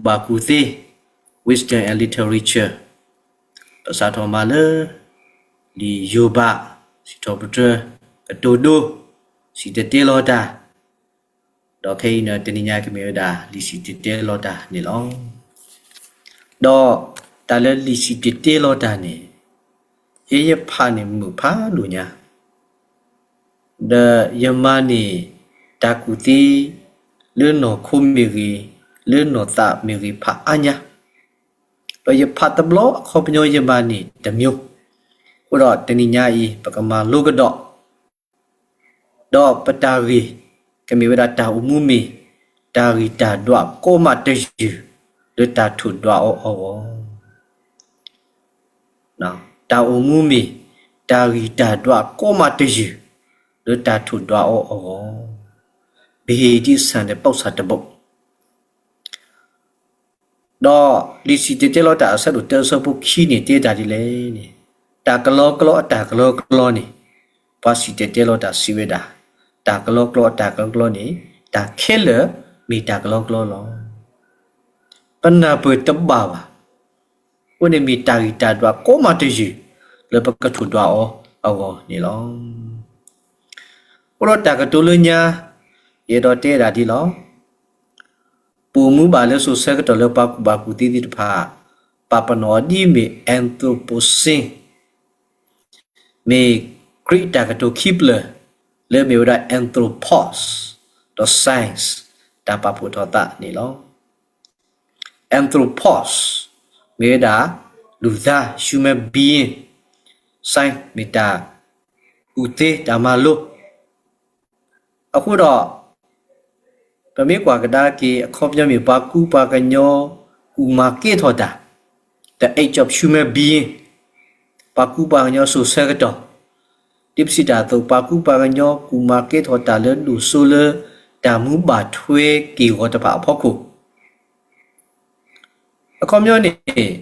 ပှၤကူၣ်ဘၣ်ကူၣ်သ့ Wisdom and Literature ပစးထီၣ်မၤလၢ လံာ်ယိၤဘး စံးထီၣ်ပတြၢၤ ကတိၤဒိ စံၣ်တဲၤတဲလီၤတၢ်, ဒီးခဲအံၤန့ၣ် တနံၤညါကမ့ၢ်ဝဲဒၣ် လံာ်စံၣ်တဲၤတဲလီၤတၢ်န့ၣ်လီၤ. ဒီးတၢ်လၢလံာ်စံၣ်တဲၤတဲလီၤတၢ်န့ၣ် ယဲယဖးန့ၣ်မုာ်ဖးဒိၣ်ညါ ဒီးယမၤန့ၢ်တၢ်ကူၣ်သ့ လၢနီၢ်ခိမ့ၢ်ဂ့ၤ, လၢနီၢ်သးမ့ၢ်ဂ့ၤ ဖးအါညါ, ဒီးယဖးတဘျီအခီပညီ ယမၤန့ၢ်တမျိုး, အဃိဒီးတနံၤညါအံၤ ပကမၤလိကဒီး, ဒီးပတၢ်ဂ့ၢ် ကမ့ၢ်ဝဲဒၣ်တၢ်အိၣ်မူမ့ၢ် တၢ်ဂံၢ်တၢ်ဒွးကိးမးတယုၢ် လၢတၢ်ထိၣ်ဒွးအီၤအဂီၢ် တၢ်အိၣ်မူမ့ၢ် တၢ်ဂံၢ်တၢ်ဒွးကိးမးတယုၢ် လၢတၢ်ထိၣ်ဒွးအီၤအဂီၢ်, ဘ့ၣ်ဒ်ဆၣ်န့ၣ် ပီၣ်ဆၣ်တဘိး, ဒီးလံာ်စံၣ်တဲၤတဲလီၤတၢ်အဆၢဒိၣ်တၢ အဆၢဖိခံန့ၣ် တဲတၢ်ဒ်လဲၣ်န့ၣ်, တၢ်ကလီကလီအတၢ်ကလီကလီန့ၣ်, ပှၤစံၣ်တဲၤတဲလီၤတၢ်စံးဝဲဒၣ်, တၢ်ကလီကလီအတၢ်ကလီကလီန့ၣ်, တၢ်ခဲလၢာ်မ့ၢ်တၢ်ကလီကလီလီၤ. ပနၢ်ပၢၢ်တဘၣ်ဘၣ် အဃိန့ၣ်မ့ၢ်တၢ်ဂံၢ်တၢ်ဒွးကိးမးတယုၢ် လၢပကထိၣ်ဒွးအီၤအဂီၢ်န့ၣ်လီၤ. အဃိဒီးတၢ်ကတိၤလၢညါ ယအဲၣ်ဒိးတဲဒၣ်ဒ်လီၤ. ပအိၣ်မူဘၣ်လၢစိၤဆၢကတီၢ်လၢပှၤကူၣ်ဘၣ်ကူၣ်သ့သ့ၣ်တဖၣ် ပာ်ပနီၣ်အီၤဒ်မ့ၢ် Anthropocene မ့ၢ် Greek တၢ်ကတိၤခံပျၢၢ် လၢမ့ၢ်ဝဲဒၣ် anthropos ဒီး science တၢ်ပာ်ဖှိၣ်ထီၣ်သးန့ၣ်လီၤ. Anthropos မ့ၢ်ဝဲဒၣ် လူသား, human being, science မ့ၢ်တၢ်ကူၣ်သ့တၢ်မၤလိ, အဃိဒီး ပမ့ၢ်ကွၢ်ကဒါက့ၤ အခီပညီမ့ၢ် ပှၤကူပှၤကညီ ကူၣ်မၤကဲထီၣ်တၢ်, the age of human being, ပှၤကူပှၤကညီစိၤဆၢကတီၢ်, ဒ်ပစံးတၢ်အသိး ပှၤကူပှၤကညီကူၣ်မၤကဲထီၣ်တၢ်လၢဒိၣ်စိလၢ တၢ်မူဘၣ်ထွဲက့ၢ်ဂီၤတဖၣ်အဖီခိၣ် အခီပညီန့ၣ်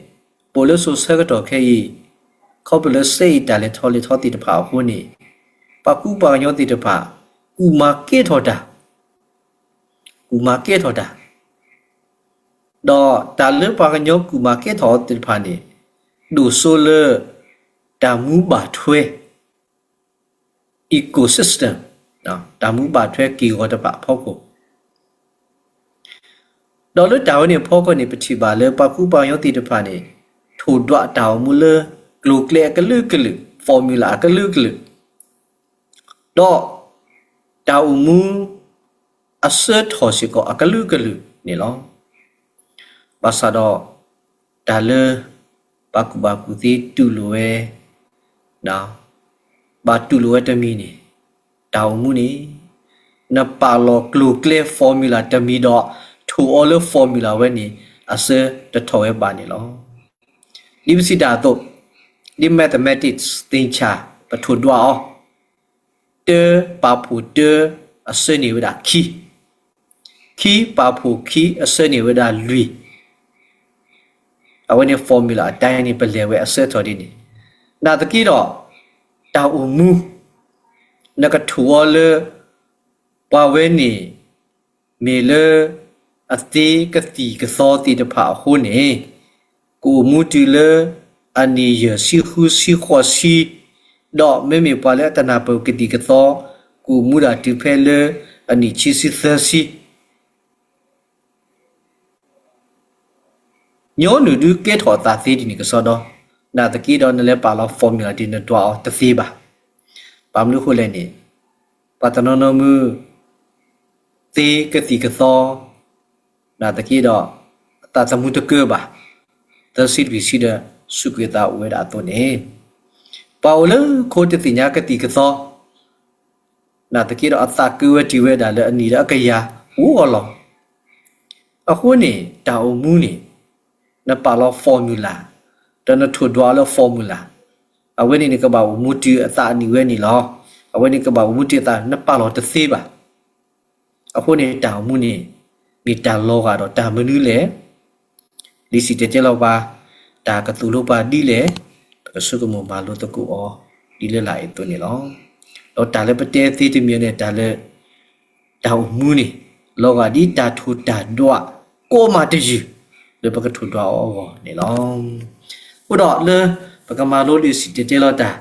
ပအိၣ်လၢစိၤဆၢကတီၢ်ခဲအံၤ ခီဖျိလၢစဲအံၤတၢ်လဲၤထီၣ်လဲၤထီသ့ၣ်တဖၣ်အဃိန့ၣ် ပှၤကူပှၤကညီသ့ၣ်တဖၣ် ကူၣ်မၤကဲထီၣ်တၢ်, ကူၣ်မၤကဲထီၣ်တၢ်, ဒီးတၢ်လၢပှၤကညီကူၣ်မၤကဲထီၣ်အီၤသ့ၣ်တဖၣ်န့ၣ် ဒိၣ်စိလၢ တၢ်မူဘၣ်ထွဲ ecosystem, တၢ်မူဘၣ်ထွဲက့ၢ်ဂီၤတဖၣ်အဖီခိၣ်, ဒီးလၢတၢ်ဝဲန့ၣ်အဖီခိၣ်န့ၣ် ပထံၣ်ဘၣ်လၢပှၤကူပှၤကညီသ့ၣ်တဖၣ်န့ၣ် ထိၣ်ဒွးတၢ်အိၣ်မူလၢ ကျိၤကျဲအကလုာ်ကလုာ်, formula အကလုာ်ကလုာ်, ဒီးတၢ်အိၣ်မူအဆၢထီၣ်စ့ၢ်ကီးအကလုာ်ကလုာ်န့ၣ်လီၤ. ဘၣ်ဆၣ်ဒီး တၢ်လၢ ပှၤကူၣ်ဘၣ်ကူၣ်သ့တူၢ်လိာ်ဝဲ ဘၣ်တူၢ်လိာ်ဝဲတမံၤန့ၣ် တၢ်အိၣ်မူန့ၣ် နပာ်လီၤကျိၤကျဲ formula တမံၤဒီး ထိၣ်အီၤလၢ formula ဝဲန့ၣ် အဆၢတထီၣ်ဝဲဘၣ်န့ၣ်လီၤ. ဒ်ပစံးတၢ်အသိး, ဒ် mathematics သ့ၣ်ဆၣ် ပထိၣ်ဒွးအီၤ တၢပာ်ဖှိၣ်တၢ အဆၢန့ၢ်ဝဲဒၣ်ခံ, ခံပာ်ဖှိၣ်ခံအဆၢန့ၢ်ဝဲဒၣ်လွံၢ်, အဝဲန့ၣ် formula အတၢ်န့ၣ် ပလဲၤဝဲအဆၢထီၣ်ဒ်န့ၣ်, နာ်သက့ဒီး တၢ်အိၣ်မူ နကထိၣ်အီၤလၢ ပှၤဝဲန့ၣ် မ့ၢ်လၢ အသ့ကသံၣ်ကသီသ့ၣ်တဖၣ်အဃိန့ၣ် ကအိၣ်မူတုၤလၢ အနံၣ်ယဲၢ်ဆံဃုဆံဃိးဆံ, ဒီးမ့မ့ၢ်ပှၤလၢအတနၢ်ပၢၢ်ကသံၣ်ကသီ ကအိၣ်မူဒၣ်တုၤဖဲလၢ အနံၣ်ခံဆံသၢဆံ ညီနုၢ်ဒုးကဲထီၣ်အသးသ့ဒ်န့ၣ်ကစီဒီ, နာ်သက့ဒီးနလဲၤပာ်လီၤ formula ဒ်နဒွးအီၤတသ့ဘၣ်. ဘၣ်မနုၤအဃိလဲၣ်န့ၣ်, ပှၤတနီၤနီၤမုၢ် သ့ကသံၣ်ကသီ, နာ်သက့ဒီး အသးသမူတကၢဘၣ်, သၢဆံတပံၤဆံဒီး စူးကွံာ်အသးအိၣ်ဝဲဒၣ်အသိးန့ၣ်, ပှၤအိၣ်လၢခိတသ့ၣ်ညါကသံၣ်ကသီ နာ်သက့ဒီးအသးကၢဝဲတံၢ်ဝဲဒၣ်လၢအနံၣ်လၢအကယၤအိၣ်အလီၢ်, အဃိန့ၣ် တၢ်အိၣ်မူန့ၣ် နပာ်လီၤ formula, ဒီးနထိၣ်ဒွးအီၤလၢ formula, အဝဲန့ၣ်နကဘၣ်အိၣ်မူတုၤအသးအနံၣ်ဝဲန့ၣ်လီၤ. အဝဲန့ၣ်ကဘၣ်အိၣ်မူတုၤအသး နပာ်လီၤတသ့ဘၣ်. အဃိန့ၣ်တၢ်အိၣ်မူန့ၣ် မ့ၢ်တၢ်လီၤဂာ်ဒီးတၢ်မနုၤလဲၣ်. လံာ်စံၣ်တဲၤတဲလီၤပှၤ, တၢ်ကသိၣ်လိပှၤဒ်လဲၣ်, ပကဆိကမိၣ်မၤလိသကိးအီၤ ဒ်လၢလာ်အံၤအသိးန့ၣ်လီၤ. ဒီးတၢ်လၢပတဲသ့တမံၤန့ၣ် တၢ်လၢ တၢ်အိၣ်မူန့ၣ် လီၤဂာ်ဒ်တၢ်ထိၣ်တၢ်ဒွးကိးမးတယုၢ် လၢပကထိၣ်ဒွးအီၤအဂီၢ်န့ၣ်လီၤ. အဃိဒီးလၢပကမၤလိလံာ်စံၣ်တဲၤတဲလီၤတၢ်,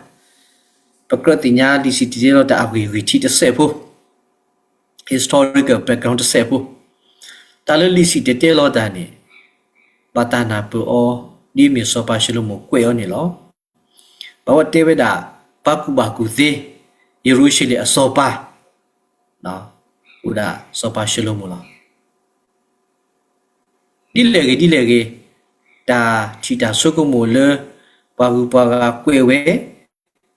ပကြၢးသ့ၣ်ညါလံာ်စံၣ်တဲၤတဲလီၤတၢ်အဂ့ၢ်ဂ့ၢ်ထံးတစဲးဖိ, historical background တစဲးဖိ, တၢ်လၢလံာ်စံၣ်တဲၤတဲလီၤတၢ်န့ၣ် ဘၣ်တၢ်နၢ်ပၢၢ်အီၤ ဒ်မ့ၢ်စီၤပၤၡလိၤမိၣ်ကွဲးအီၤန့ၣ်လီၤ. ဘၣ်ဝဲတဲဝဲဒၣ် ပှၤကူၣ်ဘၣ်ကူၣ်သ့ ယရူၤၡလ့ၣ်အစီၤပၤ, အိၣ်ဒၣ်စီၤပၤၡလိၤမိၣ်လီၤ. ဒ်လဲၣ်ဂ့ၤဒ်လဲၣ်ဂ့ၤ, တၢ်ထံၣ်တၢ်ဆိကမိၣ်လၢ ပှၤဂုၤပှၤဂၤကွဲးဝဲ,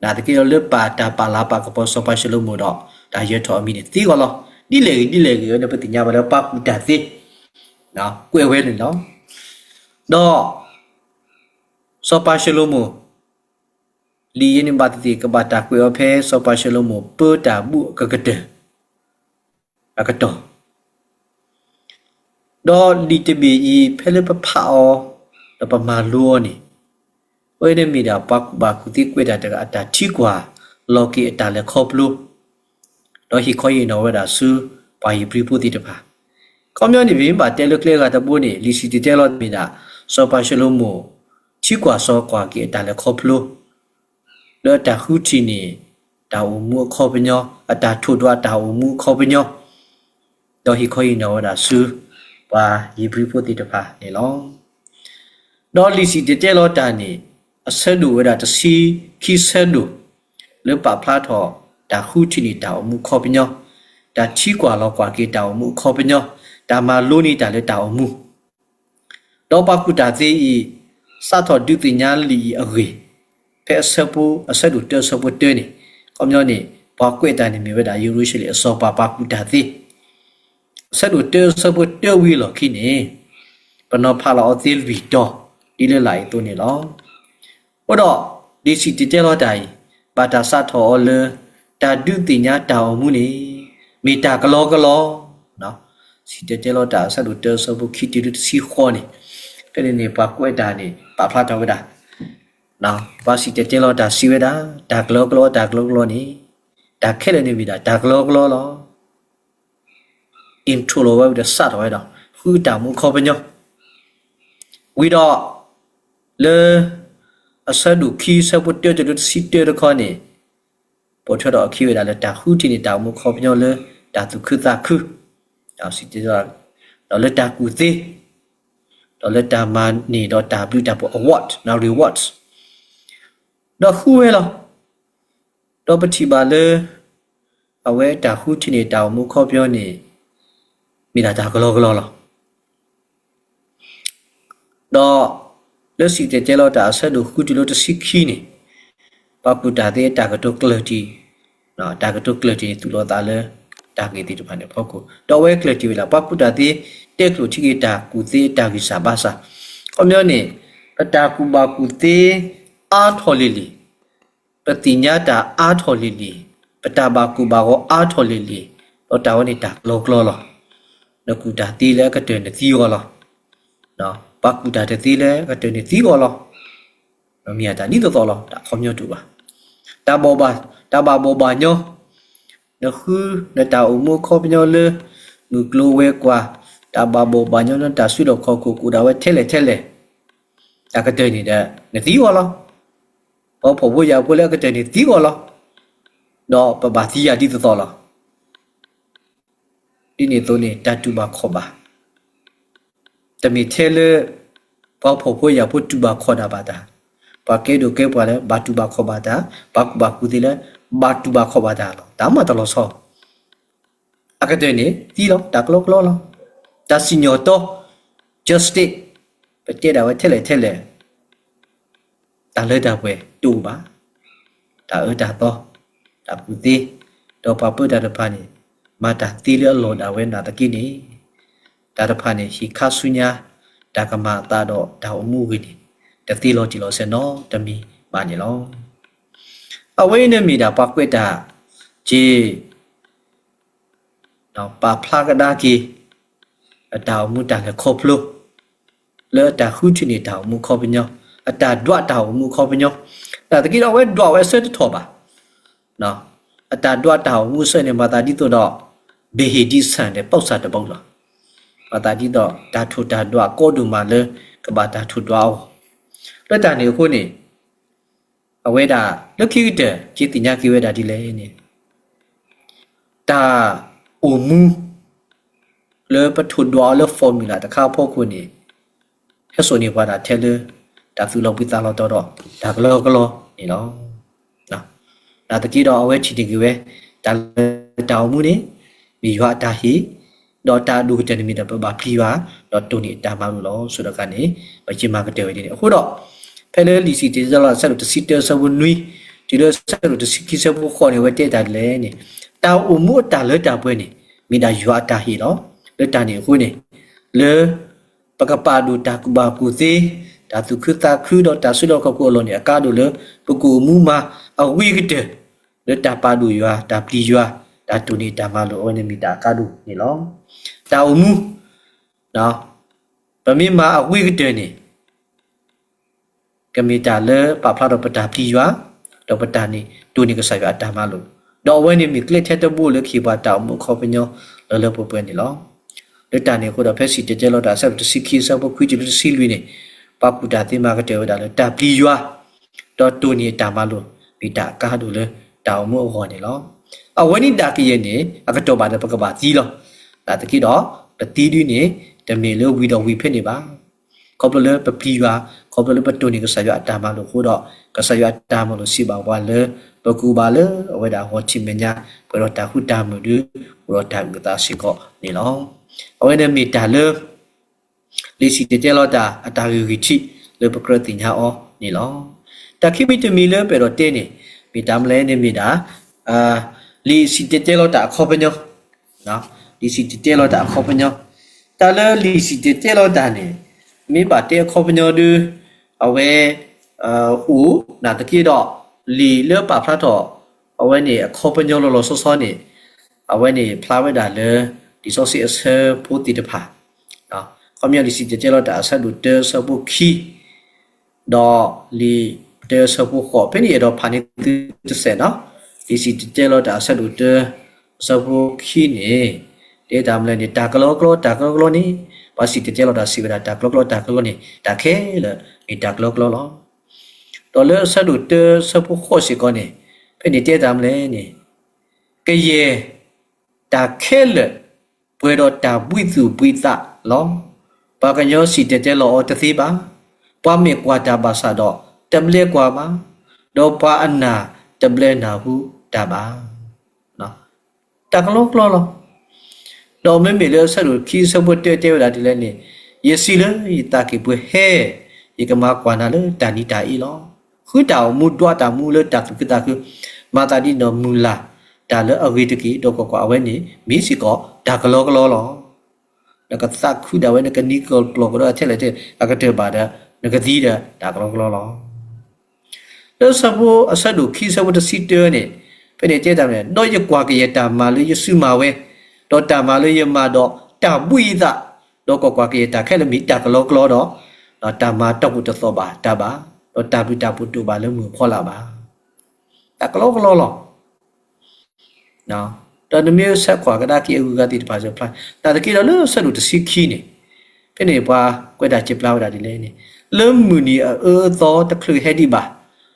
နာ်သက့ဒီးလၢပာ်တၢ်ပာ်လၤပာ်ကပီၤစီၤပၤၡလိၤမိၣ်ဒီး တၢ်ယၢၤထီၣ်အမံၤန့ၣ်သ့အဂီၢ်လီၤ. ဒ်လဲၣ်ဂ့ၤဒ်လဲၣ်ဂ့ၤန့ၣ် ပသ့ၣ်ညါဘၣ်လၢပှၤကူၣ်တၢ်သ့ ကွဲးဝဲန့ၣ်လီၤ. ဒီး စီၤပၤၡလိၤမိၣ် လံာ်အံၤန့ၣ်ဘၣ်သ့ၣ်သ့ၣ်ကဘၣ်တၢ်ကွဲးအီၤဖဲစီၤပၤၡလိၤမိၣ်ပၢတၢ်ဘူးအကတၢၢ် အကတီၢ်, ဒီးလံာ်တဘ့ၣ်အံၤ ဖဲလၢပဖးအီၤ ဒီးပမၤလိအီၤန့ၣ်, အဝဲန့ၣ်မ့ၢ်ဒၣ်ပှၤကူၣ်ဘၣ်ကူၣ်သ့ကွဲးတၢ်တဂၤအတၢ်ထံကွၢ်လီၤက့ၤအတၢ်လဲၤခီဖျိ ဒီးဟ့ၣ်ခီဟ့ၣ်နီၤဝဲဒၣ်ဆူ ပှၤဧ့ၤဘြံၤဖိသ့ၣ်တဖၣ်. ခီပညီန့ၣ် ပမ့ၢ်ဘၣ်တဲလၢကျဲဂၤတဘိန့ၣ် လံာ်စံၣ်တဲၤတဲလီၤမ့ၢ်ဒၣ် စီၤပၤၡလိၤမိၣ် ထံကွၢ်စီၤကွၢ်က့ၤအတၢ်လဲၤခီဖျိ လၢအတၢ်ဃုထံၣ်န့ၢ် တၢ်အိၣ်မူအခီပညီ, အတၢ်ထိၣ်ဒွးတၢ်အိၣ်မူအခီပညီ, ဒီးဟ့ၣ်ခီဟ့ၣ်နီၤဝဲဒၣ်ဆူ ပှၤဧ့ၤဘြံၤဖိသ့ၣ်တဖၣ်န့ၣ်လီၤ. ဒီးလံာ်စံၣ်တဲၤတဲလီၤတၢ်န့ၣ် အဆၢဒိၣ်ဝဲဒၣ်တဆံခံဆၢဒိၣ် လၢပာ်ဖျါထီၣ် တၢ်ဃုထံၣ်န့ၢ်တၢ်အိၣ်မူအခီပညီ, တၢ်ထံကွၢ်လီၤကွၢ်က့ၤတၢ်အိၣ်မူအခီပညီ, တၢ်မၤလိန့ၢ်တၢ်လၢတၢ်အိၣ်မူ ဒီးပှၤကူၣ်တၢ်သ့အံၤ စးထီၣ်ဒုးသ့ၣ်ညါလံာ်အံၤအဂ့ၢ်, ဖဲအဆၢဖိ, အဆၢဒိၣ်တၢအဆၢဖိတၢန့ၣ်, ခီပညီန့ၣ် ပှၤကွဲးတၢ်န့ၣ်မ့ၢ်ဝဲဒၣ် ယရူၤၡလ့ၣ်အစီၤပၤပှၤကူၣ်တၢ်သ့, အဆၢဒိၣ်တၢအဆၢဖိတၢဝံၤအလီၢ်ခံန့ၣ်, ပနီၤဖးလီၤအီၤသ့လွံၢ်တီၤ ဒ်လၢလာ်အံၤအသိးန့ၣ်လီၤ. အဃိဒီး လံာ်စံၣ်တဲၤတဲလီၤတၢ်အံၤ ဘၣ်တၢ်စးထီၣ်အီၤလၢ တၢ်ဒုးသ့ၣ်ညါတၢ်အိၣ်မူန့ၣ် မ့ၢ်တၢ်ကလီကလီ, စံၣ်တဲၤတဲလီၤတၢ်အဆၢဒိၣ်တၢအဆၢဖိခံတုၤလၢတဆံဃိးန့ၣ်, ဖဲန့ၣ်န့ၣ် ပှၤကွဲးတၢ်န့ၣ် ပာ်ဖျါထီၣ်ဝဲဒၣ်, ပှၤစံၣ်တဲၤတဲလီၤတၢ်စံးဝဲဒၣ် တၢ်ကလီကလီ တၢ်ကလီကလီန့ၣ်, တၢ်ခဲလၢာ်န့ၣ်မ့ၢ်ဒၣ်တၢ်ကလီကလီလီၤ. intro လီၤဝဲဒီးစးထီၣ်ဝဲဒီး ဃုတၢ်အိၣ်မူအခီပညီ, ဝံၤဒီး လၢ အဆၢဒိၣ်ခံဆၢဖိတၢတုၤလၢတဆံတၢတခီန့ၣ်, ပိာ်ထွဲဒီးအခံဝဲဒၣ်လၢတၢ်ဃုထံၣ်န့ၢ်တၢ်အိၣ်မူအခီပညီလၢ တၢ်သူၣ်ခုသးခု, ဒီးလၢတၢ်ကူၣ်သ့, ဒီးလၢတၢ်မၤန့ၢ်ဒီးတၢ်ဘျုးတၢ်ဖှိၣ် award ဒီး rewards ဒီးဃုဝဲလီၤ. ဒီးပထံၣ်ဘၣ်လၢ အဝဲတၢ်ဃုထံၣ်န့ၢ်တၢ်အိၣ်မူအခီပညီန့ၣ် မ့ၢ်ဒၣ်တၢ်ကလီကလီလီၤ. ဒီး လၢစံၣ်တဲၤတဲလီၤတၢ်အဆၢဒိၣ်ဃုတုၤလၢတဆံခံန့ၣ်, ပှၤကူၣ်တၢ်သ့အတၢ်ကတိၤကျၢၢ်တံၢ်, တၢ်ကတိၤကျၢၢ်တံၢ်န့ၣ် သူၣ်လီၤသးလၢ တၢ်ဂ့ၢ်သ့ၣ်တဖၣ်န့ၣ်အဖီခိၣ်, ဒီးအဝဲကျၢၢ်တံၢ်ဝဲဒၣ် ပှၤကူၣ်တၢ်သ့ တဲကျိာ်ထံက့ၤတၢ်ကူၣ်သ့အတၢ်ဂံၢ်စၢ်ဘါစၢ်, ခီပညီန့ၣ် ပတၢ်ကူၣ်ဘၣ်ကူၣ်သ့ အါထီၣ်လံၤလံၤ ပသ့ၣ်ညါတၢ်အါထီၣ်လံၤလံၤ, ပတၢ်ဘၣ်ကိၢ်ဘၣ်ဂီၤအါထီၣ်လံၤလံၤ, ဒီးတၢ်ဝဲန့ၣ်တၢ်ကလီကလီလီၤ. နကူၣ်တၢ်သ့လၢအကတၢၢ်နသံအီၤလီၤ. ပှၤကူၣ်တၢ်တသ့လၢအကတၢၢ်န့ၣ်သံအီၤလီၤ. မ့ၢ်တၢ်ဒ်သိးသိးလီၤ, တၢ်ခီပညီတူၢ်ဘၣ်. တၢ်ဘၣ်ဘၣ်, တၢ်ဘၣ်ဘီၣ်ဘၣ်ညီ, နဃု နတၢ်အိၣ်မူအခီပညီလၢ မုၢ်ကျိၤဝဲၤကွာ်, တၢ်ဘၣ်ဘီၣ်ဘၣ်ညီလၢတၢ်စုဒီးခီၣ်ခိၣ် ကအိၣ်ဒၣ်ဝဲထဲလဲၣ်ထဲလဲၣ်, တၢ်ကတၢၢ်န့ၣ်ဒီး နသံအီၤလီၤ. ပှၤဖှီၣ်ဖိယာ်ဖိလၢအကတၢၢ်န့ၣ်သံအီၤလီၤ. ဒီးပဘၣ်သံယၤဒ်သိးသိးလီၤ. ဒ်န့ၣ်အသိးန့ၣ် တၢ်တူၢ်ဘၣ်ခီၣ်ဘၣ်, တမ့ၢ်ထဲလၢ ပှၤဖှီၣ်ဖိယာ်ဖိတူၢ်ဘၣ်ခီၣ်ဒၣ်ဘၣ်တၢ်, ပှၤကဲဒိၣ်ကဲပှၢ်လၢ ဘၣ်တူၢ်ဘၣ်ခီၣ်ဘၣ်တၢ်, ပှၤကူၣ်ဘၣ်ကူၣ်သ့လၢ ဘၣ်တူၢ်ဘၣ်ခီၣ်ဘၣ်တၢ်လီၤ. တၢ်မၤတလီၤဆီ အကတၢၢ်န့ၣ်သံလီၤ, တၢ်ကလီကလီလီၤ. တၢ်စံၣ်ညီၣ်တီ justice ပတဲဒၣ်ဝဲထဲလဲၣ်ထဲလဲၣ်, တၢ်လၢတၢ်ပှဲၤတအိၣ်ဘၣ်, တၢ်အၢတၢ်သီ, တၢ်ကူၣ်သ့, ဒီးပှၤပၢတၢ်တဖၣ်န့ၣ် မၤတၢ်သ့လၢအလီၢ်ဒၣ်ဝဲနာ်သက့န့ၣ်, တၢ်တဖၣ်န့ၣ် ဟံးခါဆူညါ တၢ်ကမၤအသးဒီးတၢ်အိၣ်မူအဂ့ၢ်န့ၣ် တသ့လီၤတံၢ်လီၤဆဲးနီတမံၤဘၣ်န့ၣ်လီၤ. အဝဲအံၤန့ၣ်မ့ၢ်ဒၣ်ပှၤကွဲးတၢ်က့ၤ ပာ်ဖျါကဒါက့ၤ အတၢ်အိၣ်မူတၢ်လဲၤခီဖျိ လၢအတၢ်ဃုထံၣ်န့ၢ်တၢ်အိၣ်မူအခီပညီ, အတၢ်ဒွးတၢ်အိၣ်မူအခီပညီ, နာ်သက့ဒီးအဝဲဒွးဝဲအဆၢတထီၣ်ဘၣ်. အတၢ်ဒွးတၢ်အိၣ်မူအဆၢန့ၣ် မၤသးဒ်သိးဒီး ဘ့ၣ်ဟ့ၣ်ဒံဆၣ်ဒီး ပီၣ်ဆၣ်တဘီလီၤ. မၤသးဒ်သိးတၢ်ထိၣ်တၢ်ဒွးကီဒိၣ်မးလၢ ကဘၣ်တၢ်ထိၣ်ဒွးအဂီၢ်, လၢတၢ်န့ၣ်အဃိန့ၣ် အဝဲဒၣ်လၢခံကတၢၢ် က့သ့ၣ်ညါက့ၤဝဲဒၣ်ဒ်လဲၣ်န့ၣ် တၢ်အိၣ်မူ လၢပထိၣ်ဒွးအီၤလၢ formula တခါအဖီခိၣ်န့ၣ် ဟဲစိာ်န့ၢ်ပှၤဒၣ်ထဲလၢ တၢ်သူၣ်လီၤဘှံးသးလီၤတီၤဒီး တၢ်ကလီကလီန့ၣ်လီၤ. နာ်သက့ဒီးအဝဲထံၣ်န့ၢ်က့ၤဝဲ တၢ်လၢတၢ်အိၣ်မူန့ၣ် မ့ၢ်ယွၤအတၢ်ဟ့ၣ်, ဒီးတၢ်အဒိၣ်ကတၢၢ်န့ၣ်မ့ၢ်ဒၣ်ပဘၣ်ပျံၤယွၤ, ဒီးတိၢ်န့ၢ်အတၢ်မၤလိာ်လီၤ. ဆိဒီးကါန့ၣ် ပက့ၤမၤကတၢၢ်ဝဲဒ်န့ၣ် အဃိဒီး ဖဲလၢလံာ်စံၣ်တဲၤတဲလီၤတၢ်အဆၢဒိၣ်တဆံတၢအဆၢဖိနွံ တုၤလၢအဆၢဒိၣ်တဆံခံအဆၢဖိဃိးန့ၣ် အဝဲတဲတၢ်ဒ်လဲၣ်န့ၣ် တၢ်အိၣ်မူအတၢ်လၢတၢ်ပှဲၤန့ၣ် မ့ၢ်ဒၣ်ယွၤအတၢ်ဟ့ၣ်လီၤ. လၢတၢ်န့ၣ်အဃိန့ၣ် လၢ ပကပာ်ဒိၣ်တၢ်ကူၣ်ဘၣ်ကူၣ်သ့, တၢ်သူၣ်ခုသးခု ဒီးတၢ်စုလီၢ်ခီၣ်ခိၣ်အလီၢ်န့ၣ် အကါဒိၣ်လၢ ပကအိၣ်မူမးအဂ့ၤကတၢၢ် လၢတၢ်ပာ်ဒိၣ်ယွၤ, တၢ်ပျံၤယွၤ, တၢ်တိၢ်န့ၢ်တၢ်မၤလိာ် အဝဲန့ၣ်မ့ၢ်တၢ်အကါဒိၣ်န့ၣ်လီၤ. တၢ်အိၣ်မူ ပမ့ၢ်မၤအဂ့ၤကတၢၢ်န့ၣ် ကမ့ၢ်တၢ်လၢပာ်ဖျါထီၣ်ပတၢ်ပျံၤယွၤ, ဒီးပတၢ်န့ၣ် တိၢ်န့ၢ်ကစၢ်ယွၤအတၢ်မၤလိာ်, ဒီးအဝဲန့ၣ်မ့ၢ်ကျဲထဲတဘိလၢကဟ့ၣ်ပှၤတၢ်အိၣ်မူအခီပညီလၢလၢပှဲၤပှဲၤန့ၣ်လီၤ. လၢတၢ်န့ၣ်အဃိဒီး ဖဲစံၣ်တဲၤတဲလီၤတၢ်အဆၢဒိၣ်တဆံခံအဆၢဖိခွံတုၤလၢတဆံလွံၢ်န့ၣ် ပှၤကူၣ်တၢ်သ့မၤကတၢၢ်ဝဲဒၣ်လၢတၢ်ပျံၤယွၤ ဒီးတိၢ်န့ၢ်အတၢ်မၤလိာ် မ့ၢ်တၢ်အကါဒိၣ်လၢတၢ်အိၣ်မူအဂီၢ်န့ၣ်လီၤ. အဝဲန့ၣ်ဒၣ်ကယဲၢ်န့ၣ် အကတီၢ်ဘၣ်ဒီးပကဘၣ်သံလီၤ. နာ်သက့ဒီး ပသံဒုန့ၣ် တမ့ၢ်လၢဝံၤဒီးဝံၤဖဲန့ၣ်ဘၣ်. ခီဖျိလၢပပျံၤယွၤ, ခီဖျိလၢပတိၢ်န့ၢ်ကစၢ်ယွၤအတၢ်မၤလိာ်အဃိဒီး ကစၢ်ယွၤအတၢ်မၤလိာ်စံးဘၣ်ပှၤလၢ ပကအိၣ်ဘၣ်လၢအဝဲဒၣ်ဂီၢ်ထံးမဲာ်ညါ ပှဲၤဒီးတၢ်ဃူတၢ်မုာ်ဒီး အိၣ်ဒီးတၢ်အုၣ်သးစ့ၢ်ကီးန့ၣ်လီၤ. အဝဲန့ၣ်မ့ၢ်တၢ်လၢ လံာ်စံၣ်တဲၤတဲလီၤတၢ်အတၢ်ဂ့ၢ်ဂံၢ်ထံးလၢပကြၢးသ့ၣ်ညါအီၤန့ၣ်လီၤ. တၢ်ခံမံၤတမံၤလၢပအဲၣ်ဒိးတဲန့ၣ် မ့ၢ်တၢ်မနုၤလဲၣ်န့ၣ်မ့ၢ်ဒၣ် လံာ်စံၣ်တဲၤတဲလီၤတၢ်အခီပညီ, လံာ်စံၣ်တဲၤတဲလီၤတၢ်အခီပညီ, တၢ်လၢလံာ်စံၣ်တဲၤတဲလီၤတၢ်န့ၣ် မ့ၢ်ဘၣ်တဲအခီပညီဒီး အဝဲ အိၣ် နာ်သက့ဒီး လံာ်လၢပာ်ဖျါထီၣ် အဝဲန့ၣ်အခီပညီလီၤလီၤဆီဆီန့ၣ် အဝဲန့ၣ်ဖျါဝဲဒၣ်လၢ လံာ်စီဆှံအဆၢဖိသ့ၣ်တဖၣ် ခီပညီလံာ်စံၣ်တဲၤတဲလီၤတၢ်အဆၢဒိၣ်တၢအဆၢဖိခံ ဒီးလံာ်တၢအဆၢဖိဃိး ဖဲန့ၣ်အဲၣ်ဒိးဖးန့ၢ်သုတစဲးနီၤ, လံာ်စံၣ်တဲၤတဲလီၤတၢ်အဆၢဒိၣ်တၢ အဆၢဖိခံန့ၣ် တဲတၢ်မနုၤလဲၣ်န့ၣ် တၢ်ကလီကလီ တၢ်ကလီကလီန့ၣ် ပှၤစံၣ်တဲၤတဲလီၤတၢ်စံးဝဲဒၣ် တၢ်ကလီကလီ တၢ်ကလီန့ၣ် တၢ်ခဲလၢာ်မ့ၢ်တၢ်ကလီကလီလီၤ. ဒီးလၢအဆၢဒိၣ်တၢ အဆၢဖိဃိးစ့ၢ်ကီးန့ၣ် ဖဲန့ၣ်တဲတၢ်မနုၤလဲၣ်န့ၣ် ကယဲၢ်တၢ်ခဲလၢာ် ပှဲၤဒီးတၢ်ဘှံးသူၣ်ဘှံးသးလီၤ. ပှၤကညီစံၣ်တဲၤတဲလီၤအီၤတသ့ဘၣ်. ပှၤမဲာ်ကွၢ်တၢ်ဘၣ်ဆၣ်ဒီး တဘျဲကွၢ်ဘၣ်, ဒီးပှၤအနၢ်တဘျဲနၢ်ဟူတၢ်ဘၣ်. တၢ်ကလီကလီလီၤ. ဒီးမ့မ့ၢ်လၢအဆၢဒိၣ်ခံအဆၢဖိတၢတဲဝဲဒၣ်ဒ်လဲၣ်န့ၣ်, ယစံးလၢယသးကံၢ်ပူၤ ဟဲ, ယကမၤကွၢ်နၤလၢတၢ်နံၤတၢ်အ့လီၤ. ဃုတၢ်အိၣ်မူဒွးတၢ်မူလၢတၢ်သူၣ်ခုသးခု, မၤသးဒ်န့ၣ်ဒီးမုၢ်လၢ်တၢ်လၢအဂ့ၤတက့ၢ်. ဒီးကွၢ်ကွၢ်, အဝဲန့ၣ် မ့ၢ်စ့ၢ်ကီးတၢ်ကလီကလီလီၤ. နကသးခုဒၣ်ဝဲ နကနံၤကလီကဒီးထဲလဲၣ်ထဲလဲၣ် အကတၢၢ်ဘၣ်ဒီး နကသံဒီးတၢ်ကလီကလီလီၤ. လၢဆၢဖိအဆၢဒိၣ်ခံ ဆၢဖိတဆံတၢန့ၣ်, ဖဲန့ၣ်တဲတၢ်မနုၤလဲၣ်, ဒီးယကွၢ်ကယဲၢ်တၢ်မၤလၢယစုမၤဝဲ, ဒီးတၢ်မၤလၢယမၤဒီး တၢ်ဘှံးယသး, ဒီးကွၢ်ကွၢ်, ကယဲၢ်တၢ်ခဲလၢာ်မ့ၢ်တၢ်ကလီကလီဒီး, တၢ်မၤတၢ်ဘူၣ်တသီၣ်ဘၣ်တၢ်ဘၣ်, ဒီးတၢ်ဘျုးတၢ်ဖှိၣ်တအိၣ်ဘၣ်လၢမုၢ်ဖီလာ်ဘၣ်. တၢ်ကလီကလီလီၤ. ဒီးနမ့ၢ်ဆဲးကွၢ်ကဒါက့ၤအဂုၤအဂၤသ့ၣ်တဖၣ်စၢဖျါ, နာ်သက့ဒီးလၢဆၢဒိၣ်တဆံခံန့ၣ်, ဖဲန့ၣ်ပှၤကွဲးတၢ်စံးပျါဝဲဒၣ်ဒ်လဲၣ်န့ၣ်, လၢမုၢ်နံၤအအၢအသီတချုးဟဲဒံးဘၣ်,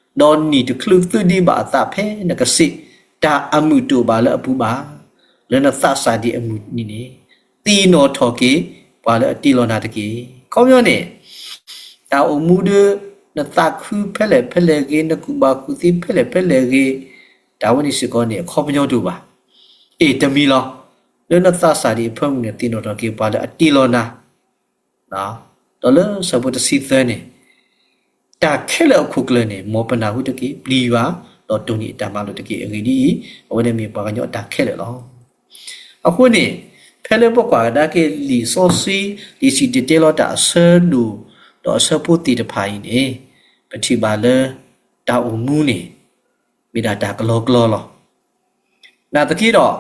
ဒီးနံၣ်တချုးသုဒံးဘၣ်အသးဖဲနကစ့ၢ်, တၢ်အမုာ်တအိၣ်ဘၣ်လၢအပူၤဘၣ်, လၢနသးစၢ်ဒံးအမုၢ်နံၤန့ၣ်, သ့ၣ်နီၣ်ထီၣ်က့ၤပှၤလၢအတ့လီၤနၤတက့ၢ်. ခီပညီန့ၣ် တၢ်အိၣ်မူဒီး နသးခုဖဲလဲၣ်ဖဲလဲၣ်ဂ့ၤ, နကူၣ်ဘၣ်ကူၣ်သ့ဖဲလဲၣ်ဖဲလဲၣ်ဂ့ၤ, တၢ်ဝဲန့ၣ်စ့ၢ်ကီးန့ၣ် အခီပညီတအိၣ်ဘၣ်. အ့ၣ် တမံၤလီၤ. လၢနသးစၢ်ဒံးအဖၢမုၢ်န့ၣ် သ့ၣ်နီၣ်ထီၣ်က့ၤပှၤလၢအတ့လီၤနၤ, ဒီးလၢဆၢဖိတဆံသၢန့ၣ်, တၢ်ခဲလၢာ်အခိၣ်ကျၢၢ်န့ၣ် မ်ပနၢ်ဟူတက့ၢ်. ပျံၤယွၤ, ဒီးတိၢ်န့ၢ်အတၢ်မၤလိာ်တက့ၢ်. အဂ့ၢ်ဒ်အံၤ, အဝဲန့ၣ်မ့ၢ်ပှၤကညီအတၢ်ခဲလၢာ်လီၤ. အဃိန့ၣ်, ဖဲလၢပကွၢ်ကဒါက့ၤလံာ်စီဆှံ, လံာ်စံၣ်တဲၤတဲလီၤတၢ်အဆၢဒိၣ်, ဒီးအဆၢဖိသ့ၣ်တဖၣ်အံၤန့ၣ်, ပထံၣ်ဘၣ်လၢ တၢ်အိၣ်မူန့ၣ် မ့ၢ်ဒၣ်တၢ်ကလီကလီလီၤ. နာ်သက့ဒီး, တၢ်